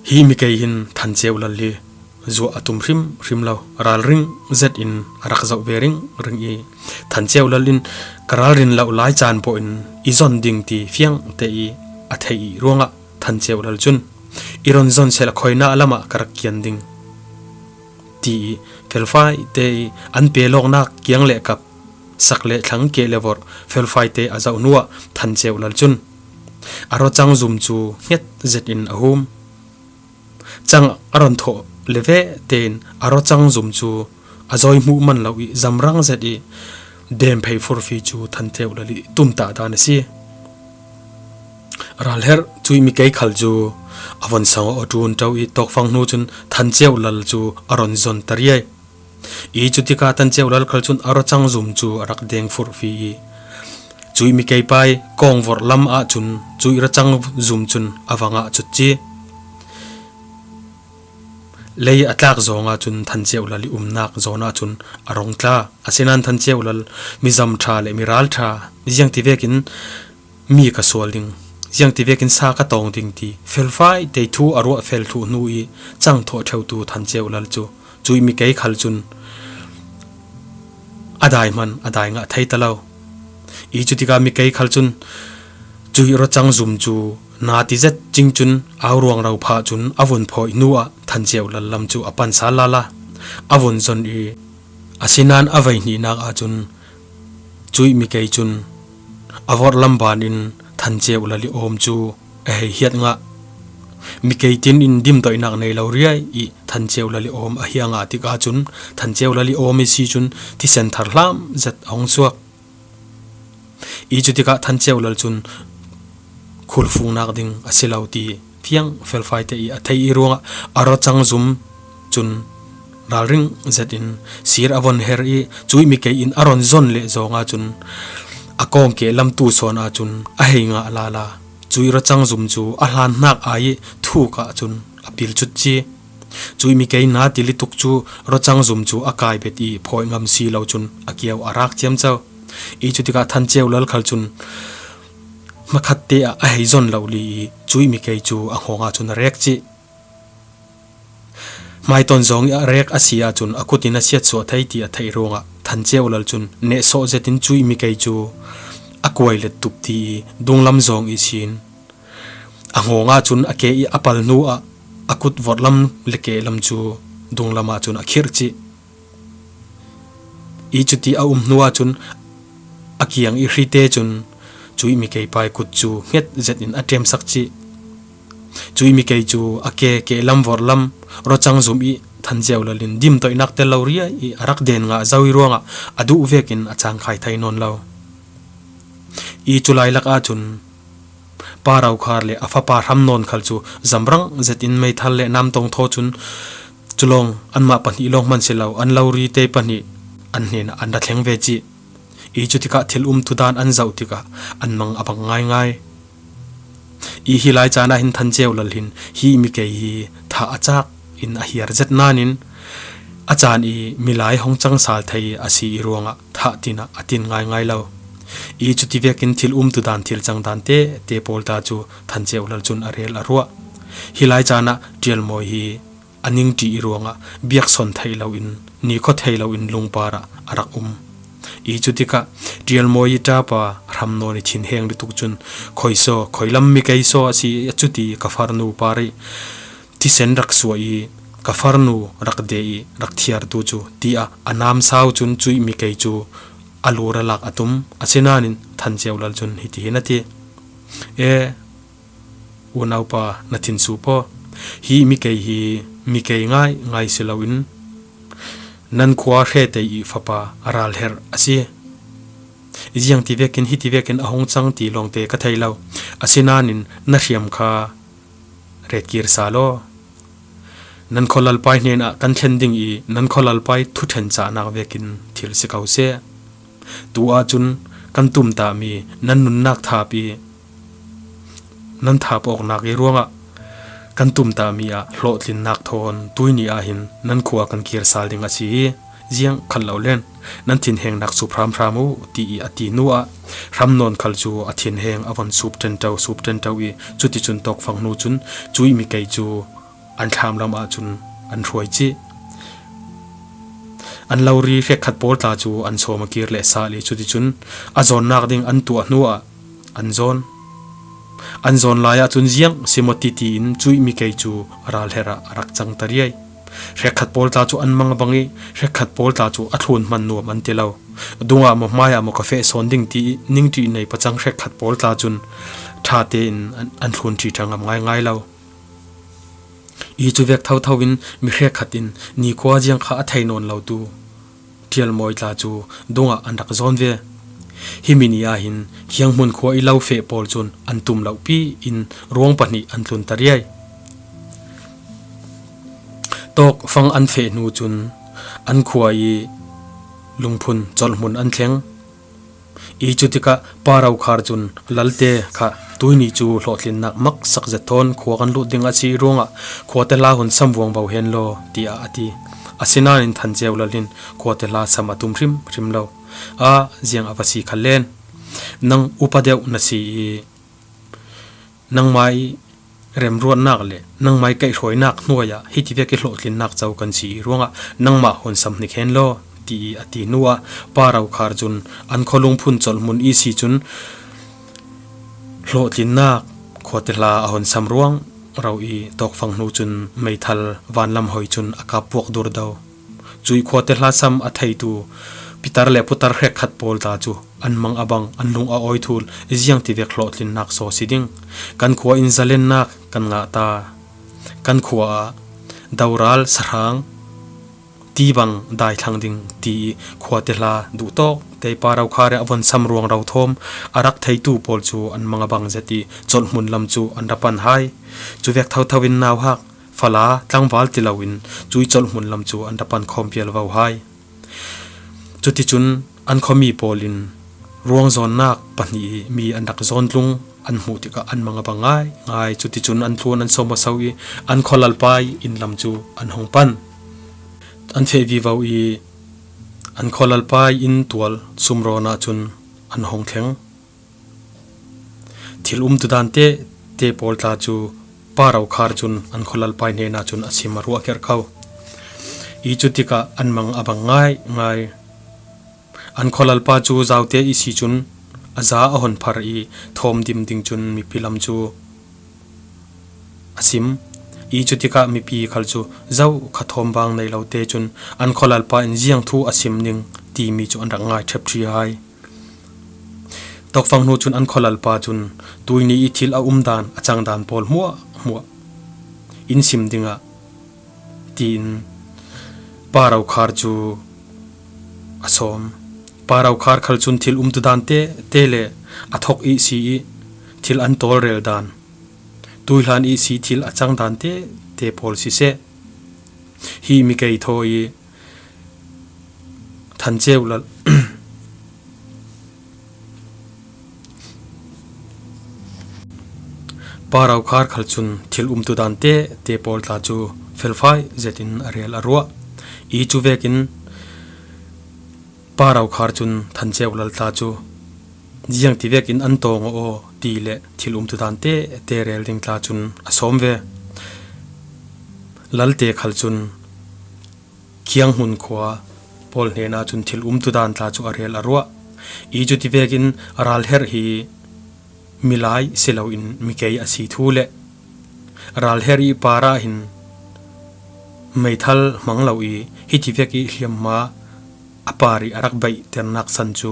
Hi Mikei hin Than Ceu Lal hi zuah a tum hrim hrim lo, ralring zet in a rak zoh ve ring ring i Than Ceu Lal in ka ralrin loh lai caan pawh in i zon ding ti fiang te i a theih i ruangah Than Ceu Lal cun i ron zon seh la khoina lamah ka rak kian ding ti i felfai te i an pe lawknak kiang le kap sak le thlang keh le vorh felfai te a zoh hnuah Than Ceu Lal cun a rawcang zum cu hnget zet in a hum. Cang a ron thawh le ve tein a rawcang zum cu a zawi hmuh man lo i zamrang zet i demphei furfi cu Than Ceu Lal i tumtah dan a si. Ralherh Cui Mikei khal cu a von sang aw ṭun ṭo i tawkfang hnu cun Than Ceu Lal cu a ron zon ta riai. I cutikah Than Ceu Lal khal cun a rawcang zum cu a rak deng furfi i Cui Mikei pai kawng vorh lam ahcun Cui rawcang zum cun a va ngah cut ci. Lei a tlak zong ahcun Than Ceu Lal i umnak zawn ahcun a rong tla. Asinain Than Ceu Lal mizam ṭha le miral ṭha ziangti vekin mi ka sual ding, ziangti vekin sa ka tawng ding ti felfai te thu a ruah fel thluh hnu i cang thawh ṭheutu Than Ceu Lal cu Cui Mikei khal cun a dai hman a dai ngah thei ta lo. I cutikah Mikei khal cun Cui rawcang zum cu na ti zet cing cun au ruangro phah cun a vun phawih hnu ah Than Ceu Lal lam cu a pan sal lala a vun zon i asinain a vei hnihnak ahcun Cui Mikei cun a vorh lam ban in Than Ceu Lal i awm cu a hei hiat ngah. Mikei tin in dimdoihnak nei lo riai i Than Ceu Lal i awm a hia ngah tik ahcun Than Ceu Lal i awm i si cun thisen thar hlam zet a hung suak. I cutikah Than Ceu Lal cun khulfungnak ding a si lo ti fiang felfai te i a theih i ruangah a rawcang zum cun ralring zet in sir a von her i Cui Mikei in a ron zon leh zong ahcun a kawng keh lam tu sawn ahcun a hei ngah lala. Cui rawcang zum cu a hlan hnak ai i thuk ahcun a pil cut ci. Cui Mikei na ti lituk cu rawcang zum cu a kai bet i phawi ngam si lo cun a kio a rak ciamco. I cutikah Than Ceu Lal khal cun hmakhat te ah a hei zon lo li i Cui Mikei cu a hngawng ahcun a rek cih. Hmaitawn zong i a rek a si ahcun a kut in a siatsuah thei ti a theih ruangah Than Ceu Lal cun nehsawh zetin Cui Mikei cu a kuai let tup ti i dunglam zong ihsin a hngawng ahcun a ke i a pal hnu ah a kut vorhlam le kehlam cu dunglam ahcun a khirh cih. I cuti a um hnu ahcun a kiang i hrite cun Cui Mikei pai kut cu hnget zet in a ṭemsak cih. Cui Mikei cu a ke kehlam vorhlam rawcang zum i Than Ceu Lal in dimtoihnak tel lo riai i a rak den ngah zo i ruangah a duh vekin a cangkhai thei nawn lo. I cu lailak ahcun Pa Rokhar le a fapa Hram Nawn khal cu zamrang zetin meithal le namtong thaw cun cu lawng anmah pahnih lawng hman si lo, an lo rite pahnih an hnenah an ra thleng ve cih. I cutikah thil um thudan an zoh tikah an mang a bang ngaingai. I hi lai caan ah hin Than Ceu Lal hin hi Mikei hi thah a cak in a hiar zet nain a caan i milai hong cang sal thei a si i ruangah thah tinah a tin ngaingai lo. I cuti vekin thil um thudan thil cang dan te te pawl ta cu Than Ceu Lal cun a rel a ruah. Hi lai caan ah Ṭialmawi hi a ningṭi i ruangah biakson thei loin, nikhaw thei loin lungpar ah a rak um. I cutikah Ṭialmawi i ṭapa Hram Nawn i thinheng lutuk cun khoi saw, khoi lam Mikei saw a si a cuti ka farnu par i thisen rak suah i ka farnu rak de i rak thiartu cu tiah a namsau cun Cui Mikei cu a lur a lak a tum. Asinanin Than Ceu Lal cun hitihin a ti, "E, unaupa, na thinsup aw, hi mikei hi mikei ngai ngai si loin nan khua hretei i fapa a ralherh a si. Ziang ti vekin, hiti vekin a hung cang ti lawngte ka thei lo. Asinanin na hriam kha retkir sal aw. Nan khualalpai hnenah kan thlen ding i nan khualalpai thuṭhen cahnak vekin thil si ko seh. Tu ahcun kan tumtahmi nan nunnak thap i nan thap awknak i ruangah kan tumtahmi ah hlawhtlinnak thawn tuini ah hin nan khua kan kir sal ding a si i ziang khat lo len nan thinhengnak sup hramhram uh," ti i a ti hnuah hram nawn khal cu a thinheng a von sup ṭenṭo, sup ṭenṭo i cuticun tawkfang hnu cun cuih mikei cu an thlamlam ahcun an hruai cih. An lori hrekkhat pawl tla cu an sawm a kir le sal i cuticun a zawnnak ding an tuah hnuah an zawn. An zawn lai ahcun ziang si maw titi in cuih mikei cu ralherh ah a rak cang ta riai. Hrekkhat pawl tla cu an mang a bang i hrekkhat pawl tla cu a thlun hman nuam an ti lo. Dungah maw hmaiah maw ka feh sawn ding ti i ningṭih nei pacang hrekkhat pawl tla cun ṭha tein an, an thlun ṭhi ṭha ngam ngaingai lo. I cu vek thotho in mi hrekkhat in nikhua ziang kha a thei nawn lotu ṭialmawi tla cu dungah an rak zawn ve. Himi ni ah hin Khianghmun khua i lo feh pawl cun an tum lohpi in ruang pahnih an tlun ta riai. Tawkfang an feh hnu cun an khua i lungphun colhmun an thleng. I cutikah Pa Rokhar cun, "Lalte kha tuini cu hlawhtlinnak maksak zet thawn khua kan lut ding a si ruangah khuate hla hun sam vuangvo hen law," tiah a ti. Asinain Than Ceu Lal hin khuate hla sam a tum hrimhrim lo. "Ah, ziang a va si khal len, nang upa deuh na si i nangmah i remruatnak le nangmah i kaihhruainak hnuai ah hiti vek i hlawhtlinnak co kan si i ruangah nangmah hun sam hnik hen law," ti i a ti hnuah Pa Rokhar cun an khualungphun colhmun i si cun hlawhtlinnak khuate hla a hun sam ruang ro i tawkfang hnu cun meithal vanlam hoi cun a kap puak durdo. Cuih khuate hla sam a theitu pitar le putar hrekkhat pawl tla cu an mang a bang, an lung a awi thul, "Ziang ti vek hlawhtlinnak saw si ding? Kan khua in zalennak kan ngah ta. Kan khua ah doral, sahrang ti bang dai thlang ding," ti i khuate hla duhtawk te Pa Rokhar i a von sam ruang ro thawm a rak theitu pawl cu an mang a bang zet i colhmun lam cu an ra pan hai. Cu vek thotho in nauhak, fala, tlangval ti loin cuih colhmun lam cu an ra pan khawm vial vo hai. Cuticun an khuami pawl in ruangzawnnak pahnih i mi an rak zawn tlung an hmuh tikah an mang a bang ngaingai. Cuticun an thlun an sawm aw so i an khualalpai inn lam cu an hung pan. An feh vivo i an khualalpai inn tual sumrawn ah cun an hung thleng. Thil umtudan te te pawl tla cu Pa Rokhar cun an khualalpai hnenah cun a sim a ruah kerh ko. I cutikah an mang a bang ngaingai. An khualalpa cu zaute i si cun a za a hon phar i thawm dim ding cun mipi lam cu a sim. I cutikah mipi khal cu zo kha thawm bang nei lo te cun an khualalpa in ziang thu a sim ning timi cu an rak ngai ṭhep ṭhi hai. Tawkfang hnu cun an khualalpa cun tuini i thil a umdan a cangdan pawl hmuahhmuah in sim dingah tiin Pa Rokhar cu a sawm. Pa Rokhar khal cun thil umtudan te te le a thok ihsi i thil an tawlrel dan, tuihlan ihsi thil a cangdan te te pawl siseh, hi mikei thaw i Than Ceu Lal Pa Rokhar khal cun thil umtudan te te pawl tla cu felfai zetin a rel a ruah. I cu vekin Pa Rokhar cun Than Ceu Lal tla cu ziang ti vekin an tawng aw ti le thil umtudan te te rel ding tla cun a sawm ve. Lalte khal cun Khianghmun khua pawl hnenah cun thil umtudan tla cu a rel a ruah. I cuti vekin ralherh hi milai si loin mikei a si thu le ralherh i par ah hin meithal hmang lo i hiti vek i hliamhma a par ih a rak beihternak san cu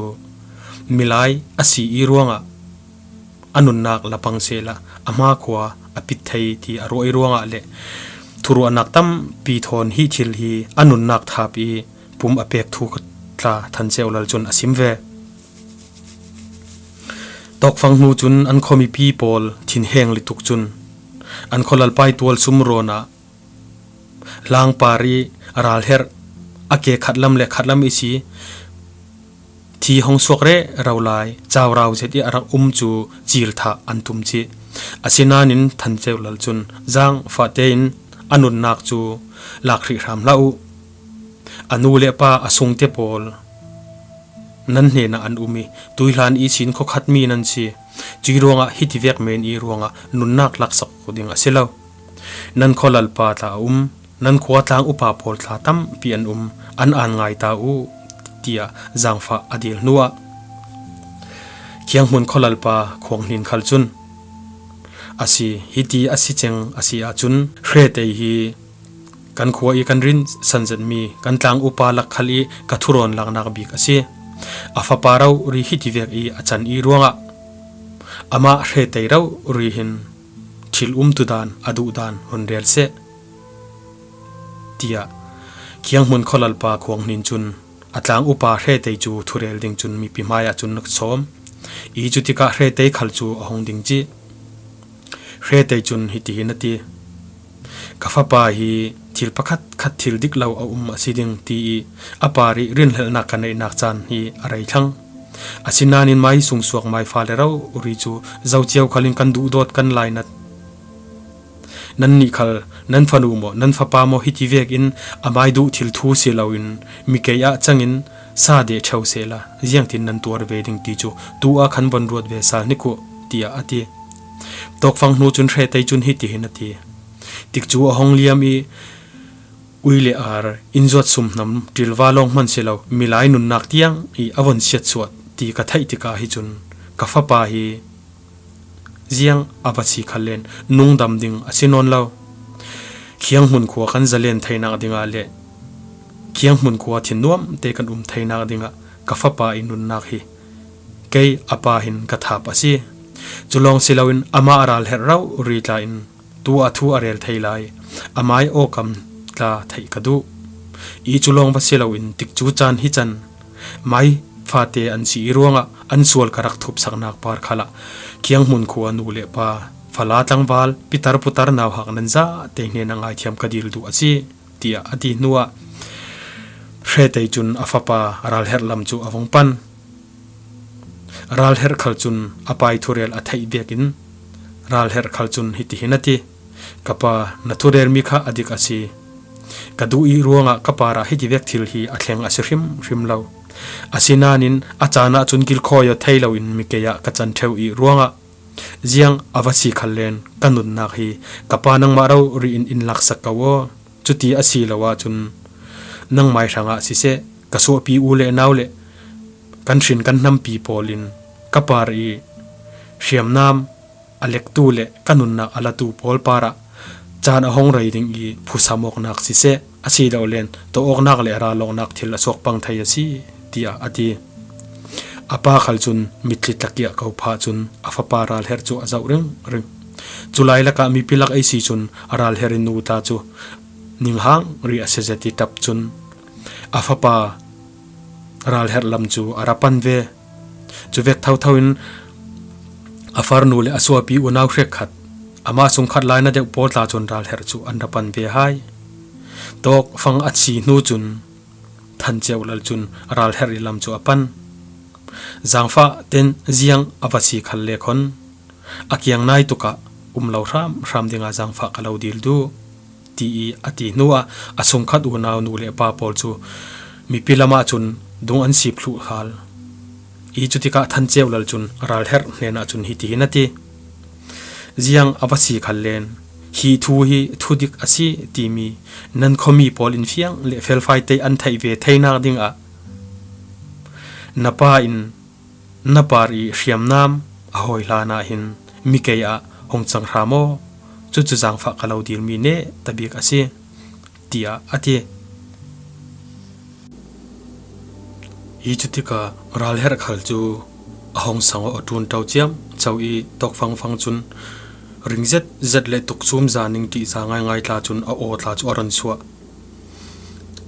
milai a si ih ruangah a nunnak la pang sehla a hmakhua a pit thei ti a ruah ih ruangah le thuruahnak tampi thawn hih thil hi a nunnak thap ih pum a pek thu tla Than Ceu Lal cun a sim ve. Tawkfang hnu cun an khuamipi pawl thinheng lutuk cun an khualalpa ih tualsum rawn ah hlangpar ih ralherh a ke khatlam le khatlam ihsi thi hong suak rero lai, caurau zet ih a rak um cu cil thah an tum cih. Asinain Than Ceu Lal cun zaangfah tein a nunnak cu lak hrih hram hlah uh. A nu le pa a sungte pawl nan hnenah an um ih tuihlan ihsin khuakhatmi nan si. Cuih ruangah hiti vek men ih ruangah nunnak laksak ding a si lo. Nan khualalpa tla a um, nan khua tlang upa pawl tla tampi an um, an an ngai ta uh, tiah zaangfah a dil hnuah Khianghmun khualalpa Khuang Hnin khal cun, a si, hiti a si ceng a si ahcun Hre Tei hi kan khua ih kan rin san zetmi kan tlang upa lak khal ih ka thurawn laknak bik a si. A fapa rori hiti vek ih a can ih ruangah amah Hre Tei rori hin thil umtu dan a duh dan hun rel seh, tiah Khianghmun khualalpa Khuang Hnin cun a tlang upa Hre Tei cu thurel ding cun mipi hmaiah cun a sawm ih cutikah Hre Tei khal cu a hung ding cih. Hre Tei cun hiti hin a ti, ka fapa hi thil pakhatkhat thil dik lo a um a si ding ti ih a par ih rinhlelhnak ka neihnak caan hi a rei thlang. Asinain mai sungsuak mai fale rori cu zocio khal in kan duhdawt kan lainat. Nannih khal nan fanu maw, nan fapa maw, hiti vekin a mai duh thil thu si loin mi kei ah cangin sa deh ṭheu sehla ziangtin nan tuar ve ding ti cu tu ah khan von ruat ve sal hnik uh, tiah a ti. Tawkfang hnu cun Hre Tei cun hiti hin a ti, tikcu a hong liam ih ui le ar, inn zuat sumhnam, ṭilva lawng hman si lo, milai nunnak tiang ih a von siatsuah ti ka theih tikah hi cun ka fapa hi ziang a va si khal len nungdam ding a si nawn lo. Khianghmun khua kan zalen theinak dingah le Khianghmun khua thinnuam te kan um theinak dingah ka fapa ih nunnak hi kei a pa hin ka thap a si. Cu lawng si loin amah a ralherh rori tla in tu ah thu a rel thei lai, a mai awkam tla theih ka duh. Ih cu lawng va si loin tikcu caan hi can mai fate an si ih ruangah an sual ka rak thupsaknak par khalah Khianghmun khua nu le pa, fala tlangval, pitar putar nauhak nan zate hnenah ngaithiam ka dil duh a si, tiah a ti hnuah Hre Tei cun a fapa ralherh lam cu a vung pan. Ralherh khal cun a pa ih thurel a theih vekin ralherh khal cun hiti hin a ti, ka pa, na thurelmi kha a dik a si. Ka duh ih ruangah ka parah hiti vek thil hi a thleng a si hrimhrim lo. Asinain a caan ahcun kilkhawi aw thei loin mi kei ah ka can ṭheu ih ruangah ziang a va si khal len ka nunnak hi ka pa nangmah rori in in laksak ko aw. Cuti a si lo ahcun nangmai hrangah siseh, ka suahpi u le nau le kan hrin kan hnampi pawl in ka par ih hriamnam a lektu le ka nunnak a latu pawl parah caan a hong rei ding ih phusam awknak siseh, a si lo len tawh awknak le ral awknak thil a suak pang thei a si, tiah a ti. A pa khal cun mitthli tlakiah ko phah cun a fapa ralherh cu a zoh ringring. Cu lai lakah mipi lak ei si cun a ralherh ih nu ta cu ninghang rih a si zet ih ṭap cun a fapa ralherh lam cu a ra pan ve. Cu vek thotho in a farnu le a suahpi unau hrekkhat, amah sungkhat lainat deuh pawl tla cun ralherh cu an ra pan ve hai. Tawkfang a si hnu cun Than Ceu Lal cun ralherh ih lam cu a pan. Zaangfah ten ziang a va si khal le khon a kiang nai tukah um lo hramhram dingah zaangfah ka lo dil duh, ti ih a ti hnuah a sungkhat unau nu le pa pawl cu mipi lamah cun dung an sip thluh hal. Ih cutikah Than Ceu Lal cun ralherh hnenah cun hiti hin a ti, ziang a va si khal len, hi thu hi thudik a si timi nan khuami pawl in fiang le felfai te an theih ve theinak dingah na pa in na par ih hriamnam a hawi hlan ah hin mi kei ah hung cang hram aw. Cucu zaangfah ka lo dilmi neh tabik a si, tiah a ti. I cutikah ralherh khal cu a hong sang aw a ṭun ṭo ciamco i tawk fangfang cun ring zet zet le tuksum za ning ṭih za ngaingai tla cun a aw tla cu a ron suah.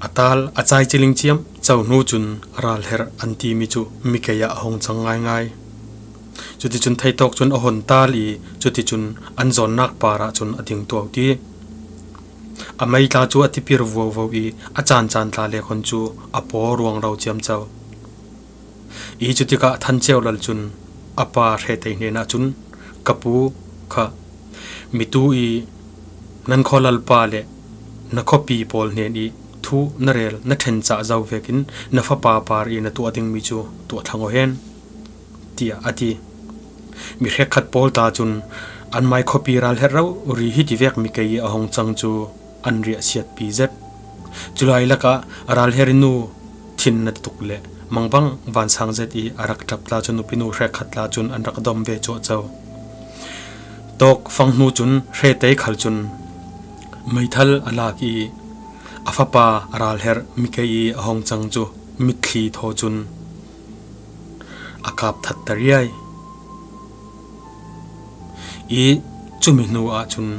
A tal a cai ciling ciamco hnu cun ralherh an timi cu mikei ah a hong cang ngaingai. Cuticun theitawk cun a hon tal i cuticun an zawnnak parah cun a ding tuauti. A mei tla cu a tipir vuovo i a caan caan tla le khon cu a paw ruangro ciamco. I cutikah Than Ceu Lal cun a pa Hre Tei hnenah cun, "Ka pu kha mitu i nan khualalpa le na khuapi pawl hnen i thu na rel na ṭhen cah zo vekin na fapa par i na tuah dingmi cu tuah thlang aw hen," tiah a ti. Mi hrekkhat pawl tla cun anmai khuapi ralherh rori hi tivek mikei i a hong cang cu an riahsiatpi zet. Culai lakah ralherh nu thin na tuk le mangbang vansang zet i a rak ṭap tla cun nupinu hrekkhat tla cun an rak dom ve cuahco. Tawk fang hnu cun Hre Tei khal cun meithal a lak i a fapa ralherh mikei i a hong cang cu mitthli thaw cun a kap thatta riai. I cumi hnu ahcun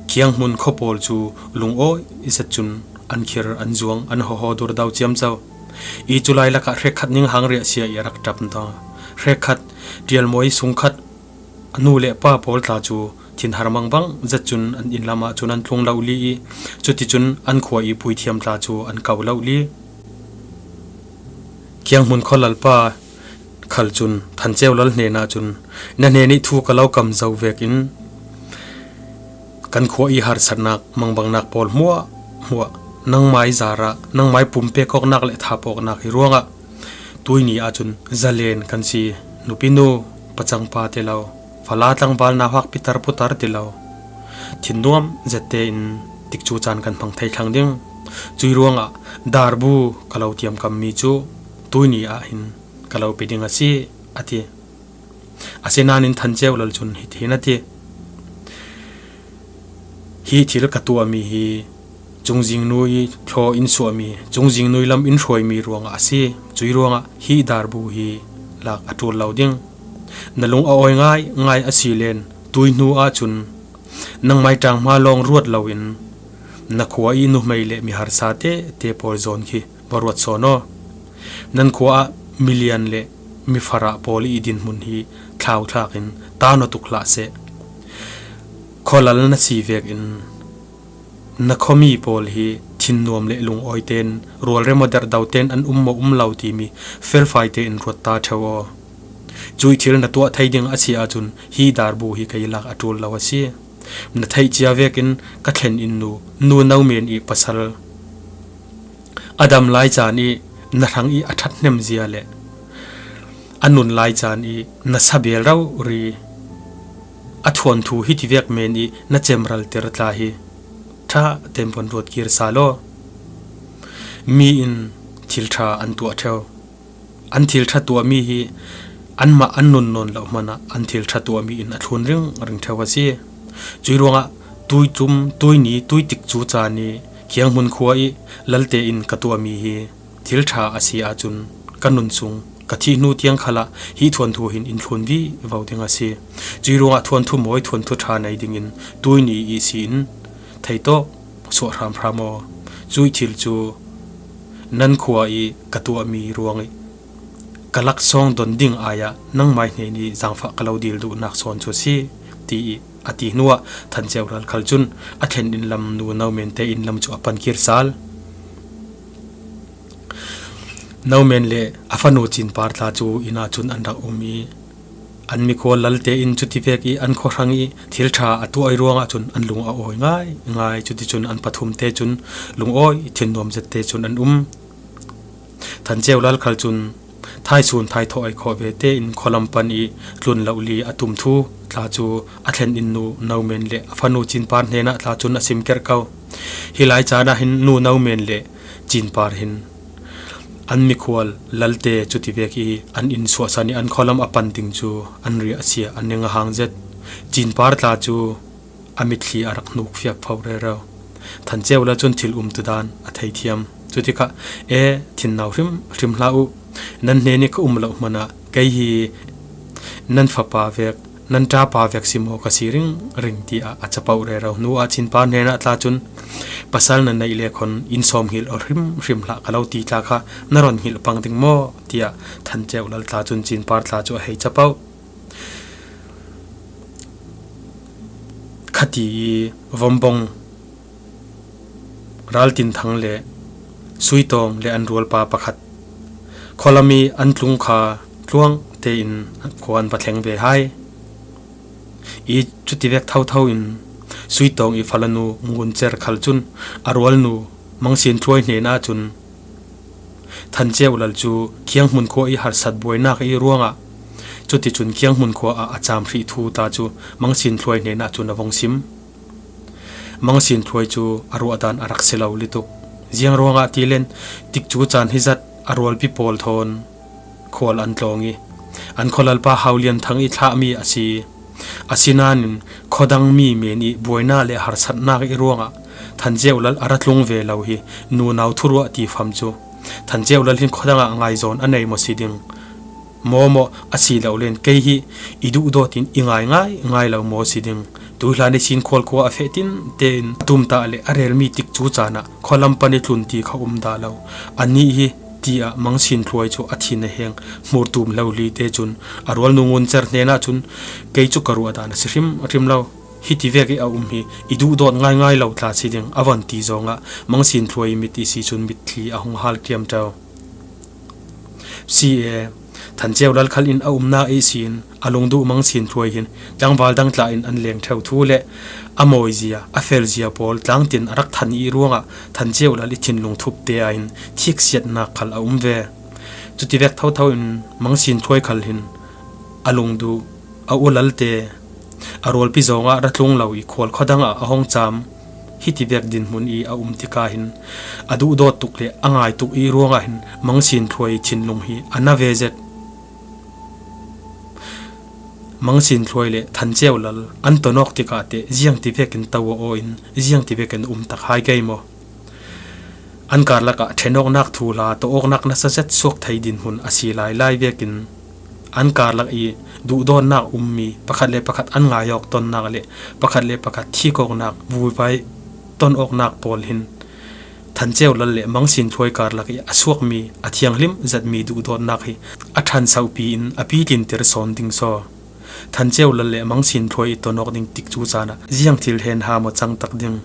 Khianghmun khua pawl cu lungawi zet cun an khir an zuang an hawhaw dur do ciamco. I culai lakah hrekkhat ning hang riahsia i a rak ṭap hna. Hrekkhat, ṭialmawi sungkhat, a nu le pa pawl tla cu thinhar mangbang zet cun an inn lamah cun an tlung lo li i cuticun an khua i puithiam tla cu an ko lo li. Khianghmun khualalpa khal cun Than Ceu Lal hnenah cun, "Na hnen i thu ka lo kam zo vekin kan khua i harsatnak mangbangnak pawl hmuahhmuah nangmai zarah nangmai pumpek awknak le thap awknak hi ruangah tuini ahcun zalen kan si. Nupinu, pacangpa ti lo, fala tlangval nauhak pitar putar ti lo, thinnuam zette in tikcu caan kan hmang thei thlang ding. Cui ruangah darbu ka lo tiamkammi cu tuini ah hin ka lo pe ding a si," a ti. Asinain Than Ceu Lal cun hitihin a ti, "Hi thil ka tuahmi hi cungzing nu i thlaw in suahmi, cungzing nu i lam in hruaimi ruangah a si. Cui ruangah hi darbu hi lak a ṭul lo ding. Na lung a awi ngai ngai a si len tui hnu ahcun nangmai ṭang hma lawng ruat loin na khua i nuhmei le mi harsa tete pawl zawn khi va ruat sawn aw. Nan khua ah milian le mifarah pawl i dinhmun hi thlauthlak in ta natuk hlah seh. Khualal na si vekin na khuami pawl hi thinnuam le lungawi tein rualrem aw derhdo tein an um maw um lo timi felfai tein ruat ta ṭheu aw. Cui thil na tuah thei ding a si ahcun hi darbu hi kei lak a ṭul lo a si. Na theih cia vekin ka thlen in nu, Nu No Men i pasal a dam lai caan i na hrang i a ṭhathnem zia le a nun lai caan i na sabel rori a thuanthu hi tivek men i na cemralter tla hi ṭha tein von ruat kir sal aw. Mi in thil ṭha an tuah ṭheu. An thil ṭha tuahmi hi anmah an nun nawn loh hmanah an thil ṭha tuahmi in a thlun ringring ṭheu a si. Cui ruangah tuicum, tuini, tuitikcu caan i Khianghmun khua i lalte in ka tuahmi hi thil ṭha a si ahcun ka nun sung ka thih hnu tiang khalah hi thuanthu hin in thlun vivo ding a si. Cui ruangah thuanthu mawi thuanthu ṭha nei dingin tuini i si in theitawk suah hramhram aw. Cui thil cu nan khua i ka tuahmi ruang i ka laksawng don ding ai ah nangmai hnen i zaangfah ka lo dil duhnak sawn cu a si," ti i a ti hnuah Than Ceu Lal khal cun a thlen in lam Nu No Men te inn lam cu a pan kir sal. No Men le a fanu Cin Par tla cu inn ah cun an rak um i an mikhua lalte in cutivek i an khuahrang i thil ṭha a tuah i ruangah cun an lung a awi ngai ngai. Cuticun an pathum te cun lungawi thinnuam zet te cun an um. Than Ceu Lal khal cun thaisun thaithawh ai khawh ve tein khualam pan i tlun lo li a tum thu tla cu a thlen in Nu No Men le a fanu Cin Par hnenah tla cun a simker ko. Hi lai caan ah hin Nu No Men le Cin Par hin an mikhua lalte cutivek i an inn suahsan i an khualam a pan ding cu an riahsia an ning a hang zet. Cin Par tla cu a mitthli a rak hnuk fiapfo rero. Than Ceu Lal cun thil umtudan a theithiam. Cutikah, "E, thin nau hrim hrim hlah uh. Nan hnen ih ka um loh hmanah kei hi nan fapa vek, nan ṭapa vek si maw ka si ringring," tiah a capoh rero hnuah Cinpar hnenah tla cun, "Pasal na neih le khawn inn sawm hngilh aw hrim hrim hlah ka lo ti tla kha na ron hngilh pang ding maw?" tiah Than Ceu Lal tla cun Cinpar tla cu a hei capoh. Khati ih Vombong, Raltin Thang le Suitawng le an rualpa pakhat khualam ih an tlung kha tluang tein khua an va thleng ve hai. Ih cutivek thotho in Suitawng ih falanu Ngun Cer khal cun a rualnu Mang Sin Thluai hnenah cun Than Ceu Lal cu Khianghmun khua ih harsat buainak ih ruangah, cuticun Khianghmun khua ah a caam hrih thu ta cu Mang Sin Thluai hnenah cun a vung sim. Mang Sin Thluai cu a ruahdan a rak si lo lutuk. Ziang ruangah ti len, tikcu caan hi zat a rualpi pawl thawn khual an tlawng ih, an khualalpa Hau Lian Thang ih thlahmi a si. Asinain khuadang mi men ih buainak le harsatnak ih ruangah Than Ceu Lal a ra tlung ve lo hi nunau thuruah ti fam cu Than Ceu Lal hin khuadang ah ngaizawn a nei maw si ding? Maw maw a si lo len kei hi i duhdawt in i ngai ngai ngai lo maw si ding? Tuihlan ihsin khual khua a feh tin tein a tumtah le a relmi tikcu caan ah khualam pan i tlun ti kha um dah lo. Anih hi, tiah Mang Sin Thluai cu a thin a heng hmur tum lo li te cun a rualnu Ngun Cer hnenah cun, "Kei cu ka ruahdan a si hrim hrim lo. Hitivek ih a um hi i duhdawt ngaingai lo tla si ding," a von ti zongah Mang Sin Thluai ih mit ihsi cun mitthli a hung hal ṭiamṭo. Si e, Than Ceu Lal khal in a umnak ihsin a lungduh Mang Sin Thluai hin tlangval dang tla in an leng ṭheu thu le a mawizia, a felzia pawl tlangtin a rak than ih ruangah Than Ceu Lal ih thinlung thup te ah hin thiksiatnak khal a um ve. Cutivek thotho in Mang Sin Thluai khal hin a lungduh a u lalte a rualpi zongah ra tlung lo ih khual khuadang ah a hung caam. Hitivek dinhmun ih a um tikah hin a duhdawt tuk le a ngai tuk ih ruangah hin Mang Sin Thluai ih thinlung hi a na ve zet. Mang Sin Thluai le Than Ceu Lal an ton awk tikah teh ziangtivek in to aw in ziangtivek in um tak hai kei maw? An karlak ah ṭhen awknak thuhla, tawh awknak nasa zet suak thei dinhmun a si lailai vekin an karlak ih duhdawtnak ummi, pakhat le pakhat an ngai awk tonnak le pakhat le pakhat thik awknak, vuivai ton awknak pawl hin Than Ceu Lal le Mang Sin Thluai karlak ih a suakmi, a thianghlim zetmi duhdawtnak hi a ṭhansohpi in a pitlinter sawn ding saw. Than Ceu Lal le Mang Sin Thluai ih ton awk ding tikcu caan ah ziang thil hen ha maw cang tak ding?